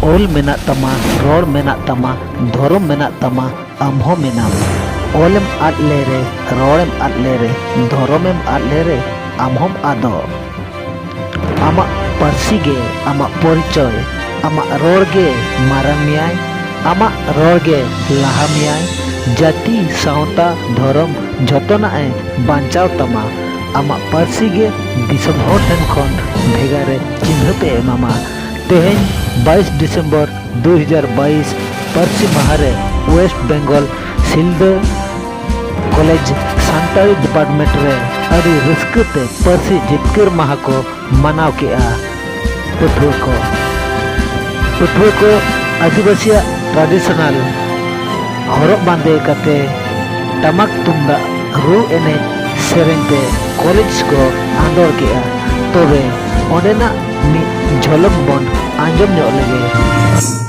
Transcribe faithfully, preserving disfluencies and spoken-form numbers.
ᱚᱞ ᱢᱮᱱᱟᱜ ᱛᱟᱢᱟ, ᱨᱚᱲ ᱢᱮᱱᱟᱜ ᱛᱟᱢᱟ, ᱫᱷᱚᱨᱚᱢ ᱢᱮᱱᱟᱜ ᱛᱟᱢᱟ, ᱟᱢ ᱦᱚᱸ ᱢᱮᱱᱟᱢ᱾ ᱚᱞᱮᱢ ᱟᱫ ᱞᱮᱨᱮ, ᱨᱚᱲᱮᱢ ᱟᱫ ᱞᱮᱨᱮ, ᱫᱷᱚᱨᱚᱢᱮᱢ ᱟᱫ ᱞᱮᱨᱮ, ᱟᱢ ᱦᱚᱸᱢ ᱟᱫᱚᱜ᱾ ᱟᱢᱟᱜ ᱯᱟᱹᱨᱥᱤ ᱜᱮ ᱟᱢᱟᱜ ᱯᱚᱨᱤᱪᱚᱭ, ᱟᱢᱟᱜ ᱨᱚᱲ ᱜᱮ ᱢᱟᱨᱟᱝ ᱢᱮᱭᱟᱭ, ᱟᱢᱟᱜ ᱨᱚᱲ ᱜᱮ ᱞᱟᱦᱟ ᱢᱮᱭᱟᱭ᱾ ᱡᱟᱹᱛᱤ, ᱥᱟᱶᱛᱟ, ᱫᱷᱚᱨᱚᱢ ᱡᱷᱚᱛᱚᱱᱟᱜ ᱮ ᱵᱟᱧᱪᱟᱣ ᱛᱟᱢᱟ᱾ ᱟᱢᱟᱜ ᱯᱟᱹᱨᱥᱤ ᱜᱮ ᱫᱤᱥᱚᱢ ᱦᱚᱲ ᱴᱷᱮᱱ ᱠᱷᱚᱱ ᱵᱷᱮᱜᱟᱨ ᱮ ᱪᱤᱱᱦᱟᱹᱯ ᱮ ᱮᱢᱟᱢᱟ᱾ ᱛᱮᱦᱮᱧ ᱵᱟᱭᱤᱥ ᱰᱤᱥᱮᱢᱵᱚᱨ ᱫᱩ ᱦᱟᱡᱟᱨ ᱵᱟᱭᱤᱥ ᱯᱟᱹᱨᱥᱤ ᱢᱟᱦᱟ ᱨᱮ ᱳᱭᱮᱥᱴ ᱵᱮᱝᱜᱚᱞ ᱥᱤᱞᱫᱟᱹ ᱠᱚᱞᱮᱡᱽ ᱥᱟᱱᱛᱟᱲᱤ ᱰᱤᱯᱟᱨᱴᱢᱮᱱᱴ ᱨᱮ ᱟᱹᱰᱤ ᱨᱟᱹᱥᱠᱟᱹ ᱛᱮ ᱯᱟᱹᱨᱥᱤ ᱡᱤᱛᱠᱟᱹᱨ ᱢᱟᱦᱟ ᱠᱚ ᱢᱟᱱᱟᱣ ᱠᱮᱜᱼᱟ᱾ ᱯᱟᱹᱴᱷᱩᱣᱟᱹ ᱠᱚ, ᱯᱟᱹᱴᱷᱩᱣᱟᱹ ᱠᱚ ᱟᱹᱫᱤᱵᱟᱹᱥᱤᱭᱟᱜ ᱴᱨᱟᱰᱤᱥᱚᱱᱟᱞ ᱦᱚᱨᱚᱜ ᱵᱟᱸᱫᱮ ᱠᱟᱛᱮ ᱴᱟᱢᱟᱠ ᱛᱩᱢᱫᱟᱜ ᱨᱩ ᱮᱱᱮᱡ ᱥᱮᱨᱮᱧ ᱛᱮ ᱠᱚᱞᱮᱡᱽ ᱠᱚ ᱟᱸᱫᱳᱲ ᱠᱮᱜᱼᱟ᱾ ᱛᱚᱵᱮ ᱚᱸᱰᱮᱱᱟᱜ ᱢᱤᱫ ᱡᱷᱚᱞᱚᱠ ᱵᱚᱱ ᱟᱸᱡᱚᱢ ᱧᱚᱜ ᱞᱮᱜᱮ᱾